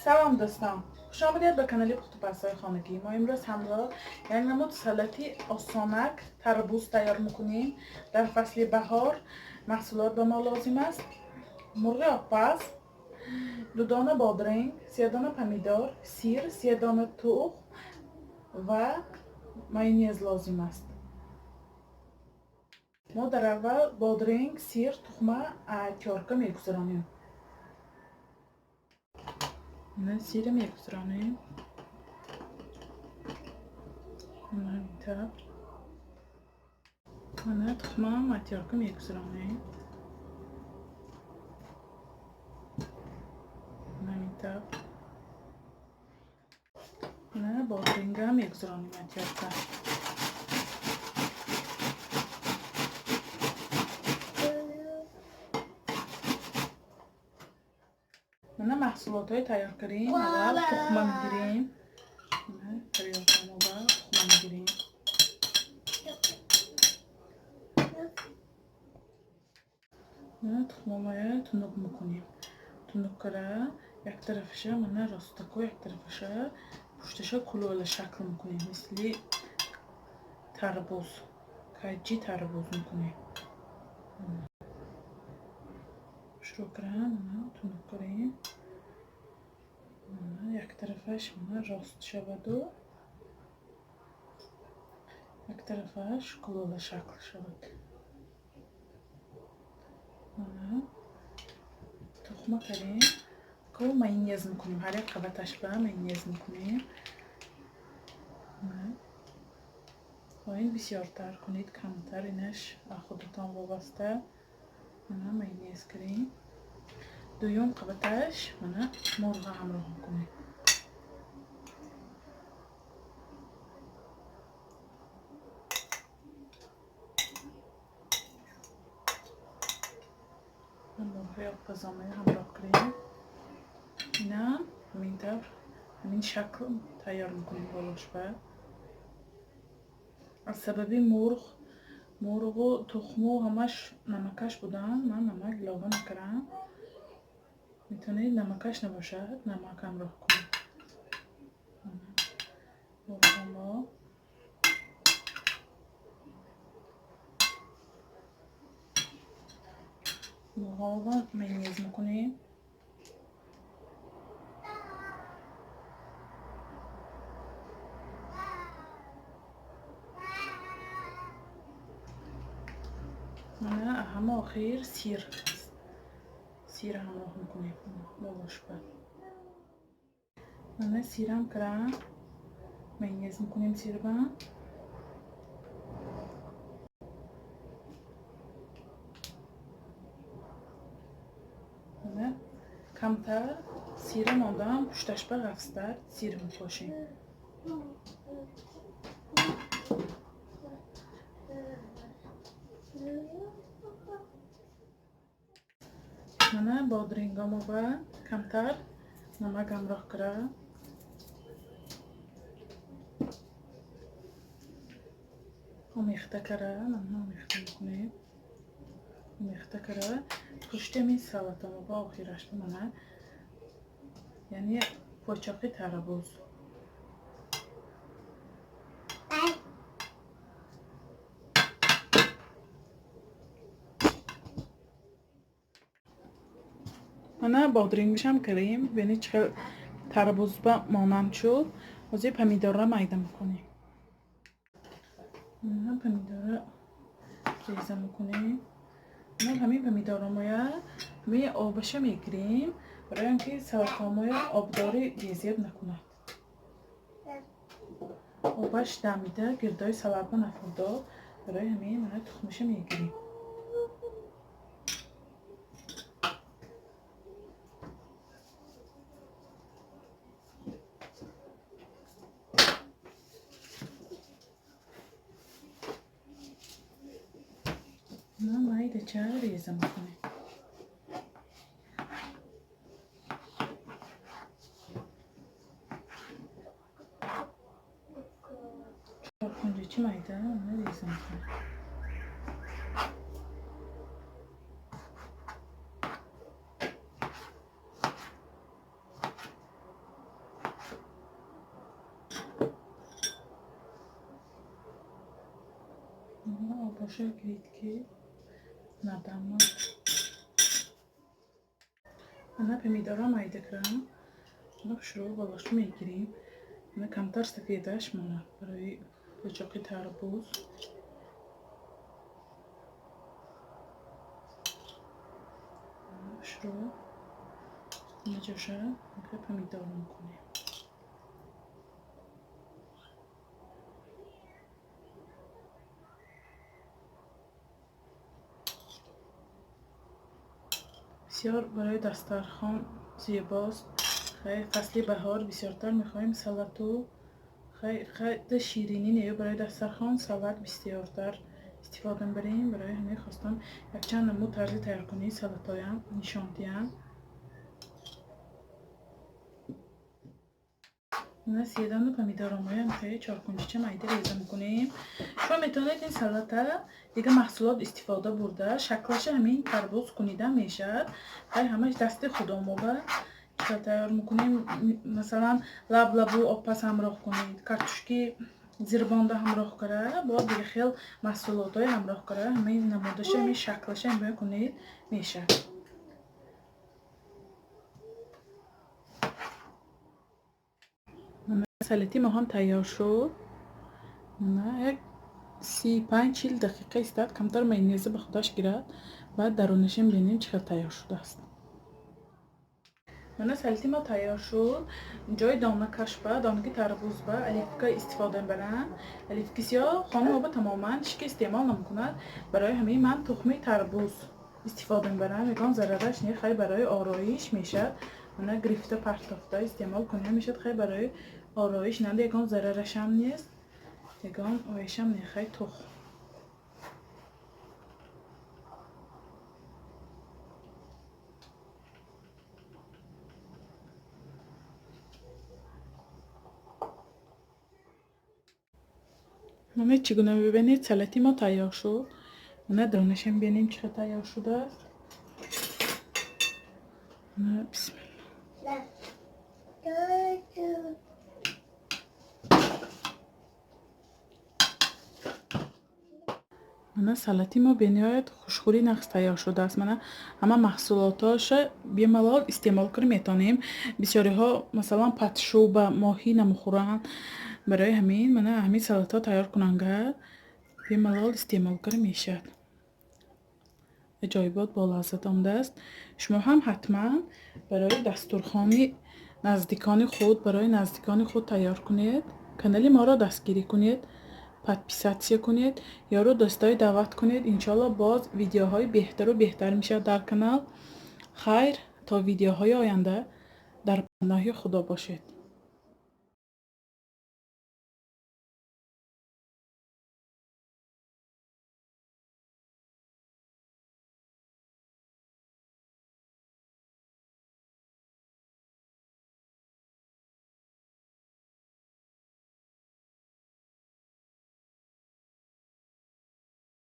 Салом дӯстон, хуш омадед ба канали пухтупазҳои хонагӣ. Мо имрӯз ҳамроҳ як намуд салати осонак тарбуз тайёр мекунем. Дар фасли баҳор маҳсулот ба мо лозим аст: мурғи обпаз, 2 дона бодринг, 3 дона помидор, сир, 3 дона тухм ва майонез лозим аст. Мо дар аввал бодринг, сир, тухма тёрка мегузаронем. Сира мегузаронем. Мана тухмам тёрка мегузаронем. Мана бодрингам мегузаронем тёрка. Мана маҳсулотҳои тайёр кардем. Аввал тухма мегирем. Тарелкамоба тухма мегирем. Тухмамоя тунук мекунем. Тунук кара як тарафаша мана ростако, як тарафаша пушташа кулола шакл мекунем. Мисли тарбуз, каҷи тарбуз мекунем. Шурӯъ кара мана тунук кунем. Як тарафаш мана рост шаваду як тарафаш кулола шакл шавад. Мана тухма кардем. Ко майонез мекунем. Ҳар як қабаташ ба майонез мекунем. Хоҳед бисёртар кунед, камтар, инаш худатон вобаста. Мана майонез кардем. Дуюм қабаташ мана мурғ ҳамроҳ мекунем. Мурғи обпазомаи ҳамроҳ кардем. Инам ҳамин тавр, ҳамин шакл тайёр мекунем болошба. Аз сабаби мурғу тухму ҳамаш намакаш будан, ман намак илова накардам. Метавонед намакаш набошад, намак ҳамроҳ кунед. Мурғамо мурғамо майонез мекунем. Мана ҳама охир сир. Сир ҳамроҳ мекунем болошба. Мана сирам кара майонез мекунем сирба. Мана камтар сира мондам, пушташба ғафстар сир мепошем. Мана бодрингомоба камтар намак ҳамроҳ кара. Омехта кара, мана омехта мекунем. Омехта кара. Пушти ҳамин салатомоба охираш мана, яъне почоқи тарбуз. Мана бодрингашам кардем. Бинед чӣ хел тарбузба монанд шуд. Ҳозир помидорро майда мекунем. Мана помидорро реза мекунем. Мана ҳамин помидоромоя ҳамин обаша мегирем, барои он ки салатомоя обдори безеб накунад. Обаш дамида гирдои салатба нафурдо, барои ҳамин мана тухмаша мегирем. Майдача реза мекунем. Чоркунҷачи майда реза мекунем. Боша гирید ки надамад. Ана помидора майда кардам. Ана хушрӯ болош мегирем. Ана камтар сафедаш монад барои пӯчоқи тарбуз. Хушрӯ инаҷоша помидор мекунем. Бисёр барои дастархон зебост. Хай фасли баҳор бисёртар мехоҳем салату хай ширинӣ не, барои дастархон салат бисёртар истифода мебарем. Барои ҳамин хостам якчанд намуд тарзи тайёркунии салатҳоям нишон диҳам. Ана сидану помидоромоям хеле чоркунҷича майда реза мекунем. Шумо метавонед ин салата дига маҳсулот истифода бурда, шаклаша ҳамин тарбуз кунида мешавад. Хай ҳамаш дасти худомоба чӣ тайёр мекунем. Масалан, лаблабу обпас ҳамроҳ кунед, картошки зирбонда ҳамроҳ кара, бо дига хел маҳсулотҳое ҳамроҳ кара, ҳамин намудаша, ҳамин шаклаша ҳамроҳ кунед мешавад. Салати мо ҳам тайёр шуд. Як 35-40 дақиқа истад, камтар майонеза ба худаш гирад, баъд дарунашам бинем чӣ хел тайёр шудааст. Мана салати мо тайёр шуд. Ҷои донакашба, донаки тарбузба оливка истифода мебарам. Оливки сиёҳ хонумоба тамоман ҳеч ки истеъмол намекунад. Барои ҳамин ман тухми тарбуз истифода мебарам. Ягон зарараш не, хай барои ороиш мешавад. Мана гирифта партофта истеъмол кунем мешавад, хай барои ороиш нанда ягон зарарашам нест, ягон оишам не, хай тухм. Мана чӣ гуна мебинед, салати мо тайёр шуд. Мана дарунашам бинем чӣ хел тайёр шудааст. Мана бисмилла. Мана салати мо бениҳоят хушхӯри нағз тайёр шудааст. Мана ҳама маҳсулотҳоша бемалол истеъмол кунем метавонем. Бисёриҳо масалан патшу ба моҳӣ намехӯранд. Барои ҳамин мана ҳамин салатҳо тайёр кунанга бемалол истеъмол кунем мешавад. Аҷоибот болаззат омадааст. Шумо ҳам ҳатман барои дастурхони наздикони худ, барои наздикони худ тайёр кунед. Канали моро дастгирӣ кунед, подписаться кунед, ёру дӯстои даъват кунед. Иншоалло боз видеоҳои беҳтару беҳтар мешавад дар канал. Хайр, то видеоҳои оянда дар паноҳи Худо бошед.